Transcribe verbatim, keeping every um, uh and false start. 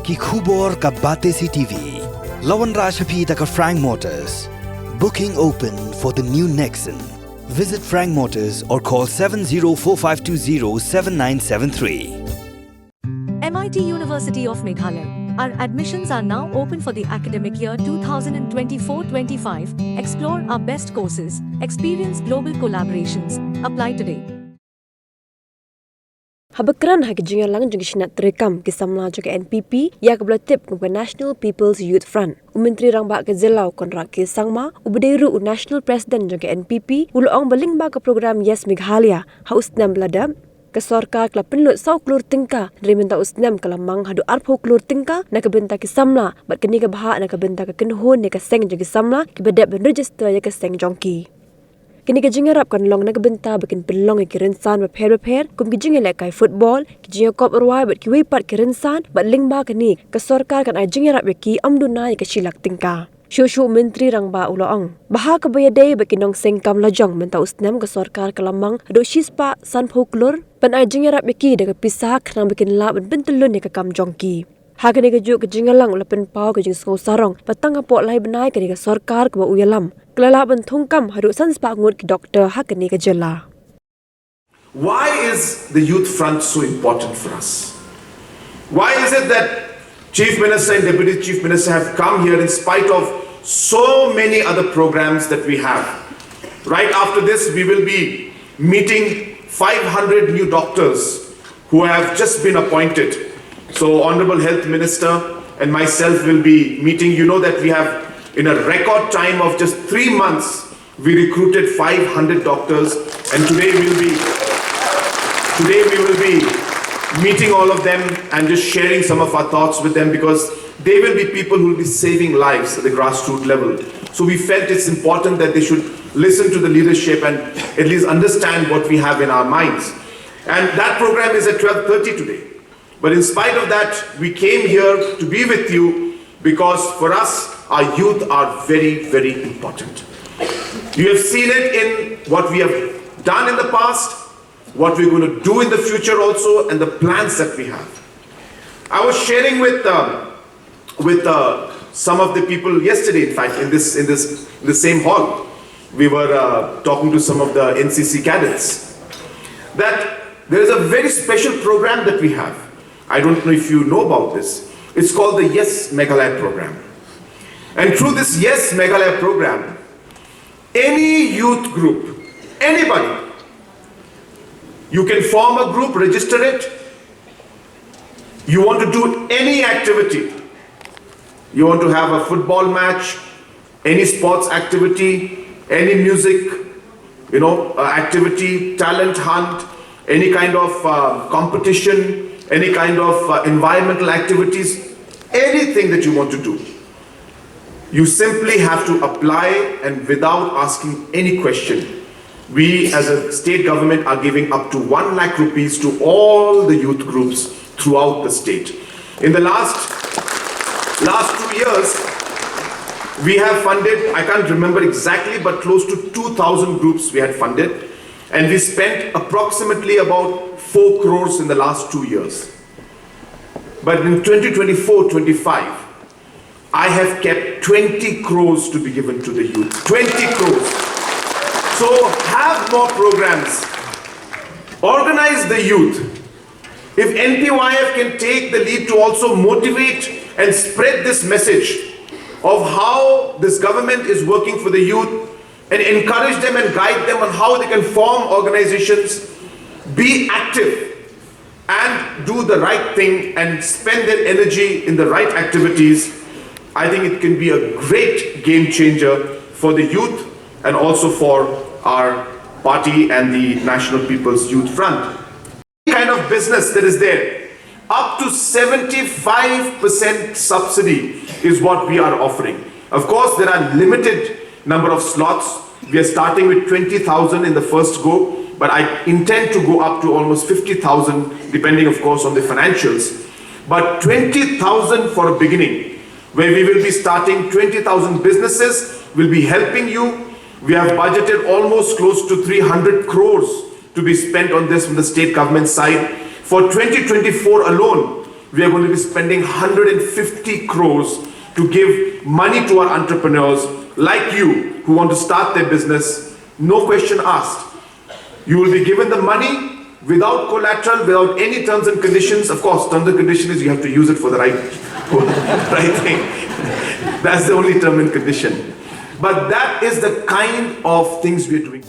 Ki khubor ka Batesi T V. La wanrah sha phi da ka Frank Motors. Booking open for the new Nexon. Visit Frank Motors or call seven zero four five two zero seven nine seven three. M I T University of Meghalaya. Our admissions are now open for the academic year twenty twenty-four twenty-five. Explore our best courses, experience global collaborations. Apply today. Haba kren ha ka jingïalang jong ki shnat treikam ki samla jong ka N P P ïa kaba la tip kum ka National People's Youth Front, u Myntri Rangbah ka jylla u Conrad K Sangma, uba dei ruh u National President jong ka N P P, u la ong ba lyngba ka program Yes Meghalaya ha u snem ba la dep, ka sorkar ka la pynlut saw klur tyngka, hynrei mynta u snem ka la mang haduh arphew klur tyngka na ka bynta ki samla, bad kane ka bhah na ka bynta ka kynhun ne ka seng jong ki samla kiba dep ban register ïa ka seng jong ki. Kane ka jingïarap kan long na ka bynta ba kin pynlong ïa ki rynsan bapher bapher kum ki jingïalehkai football, ki jingïakop rwai bad kiwei pat ki rynsan, bad lyngba kane ka sorkar kan ai jingïarap ïa ki ym duna ïa ka shi lak tyngka. Shuh shuh u Myntri Rangbah u la ong ba ha kaba ïadei bad ki nongseng kam lajong, mynta u snem ka sorkar ka la mang haduh shispah sanphew klur ban ai jingïarap ïa ki da ka pisa khnang ba kin lah ban pyntyllun ïa ka kam jong ki. Ha kane kajuh ka jingïalang u la pynpaw ka jingsngew sarong ba tang hapoh lai bnai kane ka sorkar kaba u ïalam ka la lah ban thung kam haduh sanspah ngut ki doktor ha kane ka jylla. Why is the Youth Front so important for us? Why is it that Chief Minister and Deputy Chief Minister have come here in spite of so many other programs that we have? Right after this, we will be meeting five hundred new doctors who have just been appointed. So, Honorable Health Minister and myself will be meeting. You know that we have, in a record time of just three months, we recruited five hundred doctors, and today we'll be today we will be meeting all of them and just sharing some of our thoughts with them, because they will be people who will be saving lives at the grassroots level. So we felt it's important that they should listen to the leadership and at least understand what we have in our minds. And that program is at twelve thirty today. But in spite of that, we came here to be with you because for us, our youth are very, very important. You have seen it in what we have done in the past, what we're going to do in the future also, and the plans that we have. I was sharing with um, with uh, some of the people yesterday, in fact, in this in this in the same hall. We were uh, talking to some of the N C C cadets that there is a very special program that we have. I don't know if you know about this. It's called the Yes Meghalaya program. And through this Yes Meghalaya program, any youth group, anybody, you can form a group, register it. You want to do any activity, you want to have a football match, any sports activity, any music, you know, uh, activity, talent hunt, any kind of uh, competition, any kind of uh, environmental activities, anything that you want to do. You simply have to apply, and without asking any question, we as a state government are giving up to one lakh rupees to all the youth groups throughout the state. In the last last two years, we have funded, I can't remember exactly, but close to two thousand groups we had funded, and we spent approximately about four crores in the last two years. But in twenty twenty-four twenty-five, I have kept twenty crores to be given to the youth. twenty crores. So have more programs. Organize the youth. If N P Y F can take the lead to also motivate and spread this message of how this government is working for the youth and encourage them and guide them on how they can form organizations, be active, and do the right thing and spend their energy in the right activities, I think it can be a great game changer for the youth and also for our party and the National People's Youth Front. Kind of business that is there, up to seventy-five percent subsidy is what we are offering. Of course, there are limited number of slots. We are starting with twenty thousand in the first go, but I intend to go up to almost fifty thousand, depending, of course, on the financials. But twenty thousand for a beginning, where we will be starting twenty thousand businesses, will be helping you. We have budgeted almost close to three hundred crores to be spent on this from the state government side. For twenty twenty-four alone, We are going to be spending one hundred fifty crores to give money to our entrepreneurs like you who want to start their business. No question asked. You will be given the money without collateral, without any terms and conditions. Of course, terms and condition is you have to use it for the right, right thing. That's the only term and condition. But that is the kind of things we're doing.